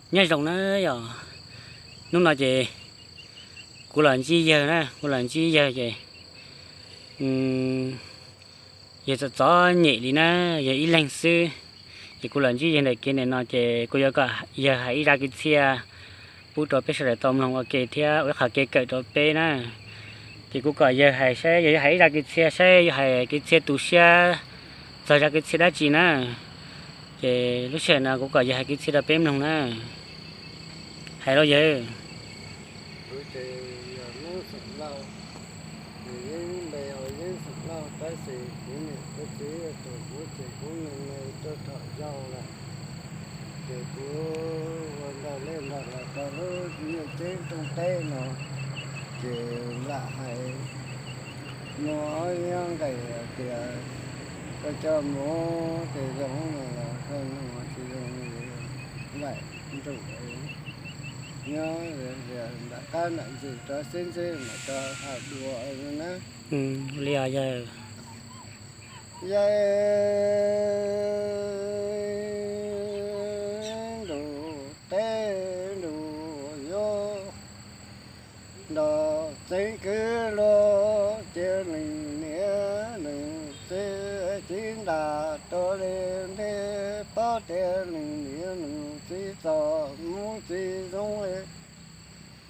Nyob zoo na yog, hnub no ces kuv los ntsib yawg na, kuv los ntsib yawg ces yawg txom txom nyem li na, yawg ib leeg xwb. Ces kuv los ntsib yawg ntawm kev ntawm no ces kuv yuav kom yawg hais ib zaj kwv txhiaj pub rau peb sawv daws tau mloog ua ke thiab ua ib qho kev kawm rau peb na. Ces kuv kom yawg hais saib, yawg yuav hais ib zaj kwv txhiaj saib yawg hais kwv txhiaj tu siab txog zaj kwv txhiaj dab tsi na. Ces lub sij hawm no kuv kom yawg hais kwv txhiaj rau peb mloog na. Hais los yawg. Kuv ces yog Hmoob Xeem Lauj, nws yeej npe hu Yeeb Xeem Lauj tab sis kuv niam kuv txiv tus kuv ces kuv me me rau thaum yau lawm. Ces kuv ua nrog lej nrog los rau lub ntiaj teb rooj teb no, ces lam hais muaj ob nqes tias koj coj mus ces zoo no los koj nug tsis zoo, lam nrug nyob nram qab nram ntsis rau xib ntsib mam rau hais dua na. Li yawg. Yawg nrug teb nrug yuav nrog txeeb kwv los cia leej niam leej txiv cev ntaj tuaj li ntej, paub tias leej niam leej txiv txoj hmoov tsis zoo li.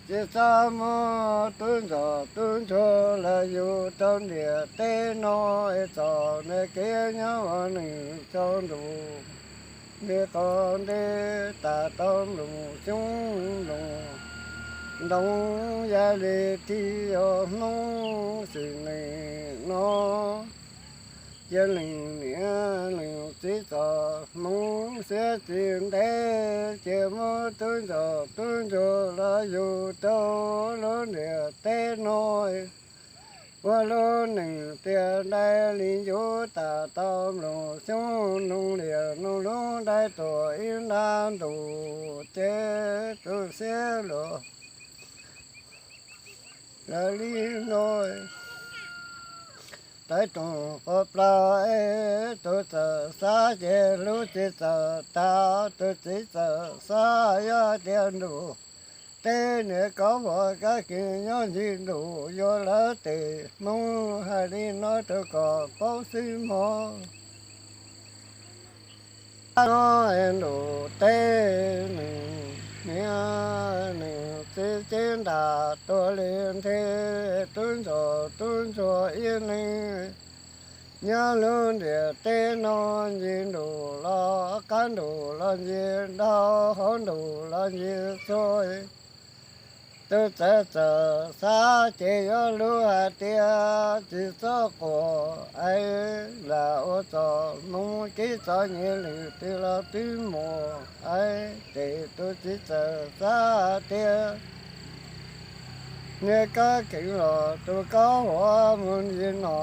Tsis txaj muag tub ntxhais tub ntsuag los yug rau ntiaj teb no, es txom nyem kev nyob ua neej tsaus ntuj nti qos nti, tas tau nplooj xyoob nplooj ntoo, yam li tib yog Hmoob xib neej no. Cia leej niam leej txiv txoj hmoov siab tsis ntev, cia muab tub ntxhais tub ntsuag los yug rau lub ntiaj teb no, ua lub neej tiaj ntais li ncuv, tas tau nplooj xyoob nplooj liaj nplooj lub ntais tuaj ib nrab ntuj, ces tu siab luag lawm li no. Tais rooj qhov plaub es tus txawm xav ces hlub tsis txawj tag, tus txiv txawm xav yog tias ntuj teb niam kov vos kab kis nyob ncig ntuj yuav lawv tes, Hmoob hais li no rau kom paub xwb mog. Ntuj teb nws niam nws txiv cev ntaj tuaj li ntej, tub ntxhais tub ntsuag ib leeg nyob lub ntiaj teb no, ncig ntuj los qab ntuj los ncig nraud, hauv ntuj los ncig txhua. Tus txawm txawm xav ces yuav lub hais tias tsis txhob quaj es lam ua txoj hmoov kev txom nyem lwm twg los twb muaj es, ces tus txiv txawm xav tias niam kab kis los tus kab huab mus ncig no,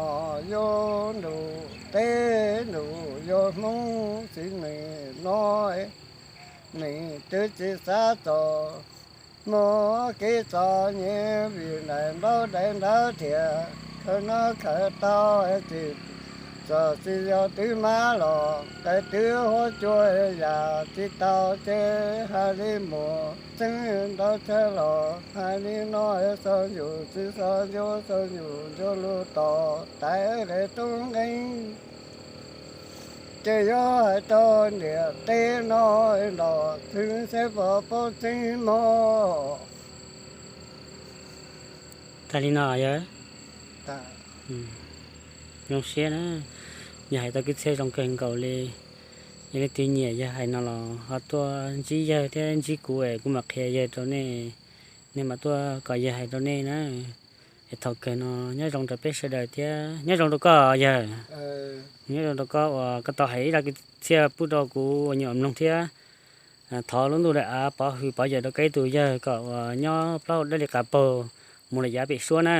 yuav ntuj teb ntuj yuav Hmoob xib neej no, nws twb tsis xav txoj hmoov kev txom nyem, vim daim ntaub daim ntawv thiab khaws noj khaws tau, ces txoj txiv yog twb mab los daim twb huab cua, yam tsis tau ces hais li muaj tseeb ntau tshaj los hais li no, xav ncuj tsis xav ncuj, xav ncuj ncuj lub tod tais qe tub nqeeb. Ces yuav hais rau ntiaj teb no nrog xwb seb puas paub tseeb mog. Tag li no yawg. Zoo siab na, yawg hais tau kwv txhiaj zoo kawg nkaus li. Yog leej twg nyiam yawg hais no los ho tuaj ntsib yawg thiab ntsib kuv es kuv mam qhia yawg rau nej, nej mam tuaj kom yawg hais rau nej na. Es thaum kawg no nyob zoo rau peb sawv daws thiab nyob zoo rau koj yawg. Nyob zoo rau koj uas koj tau hais ib zaj kwv txhiaj pub rau kuv uas nyuam mloog thiab. Thov lub ntuj daim av pov hwm pov yawm rau koj ib tug yawg kom uas nyob plaub hau dawb li qav paug mus lawm yav pem suab na.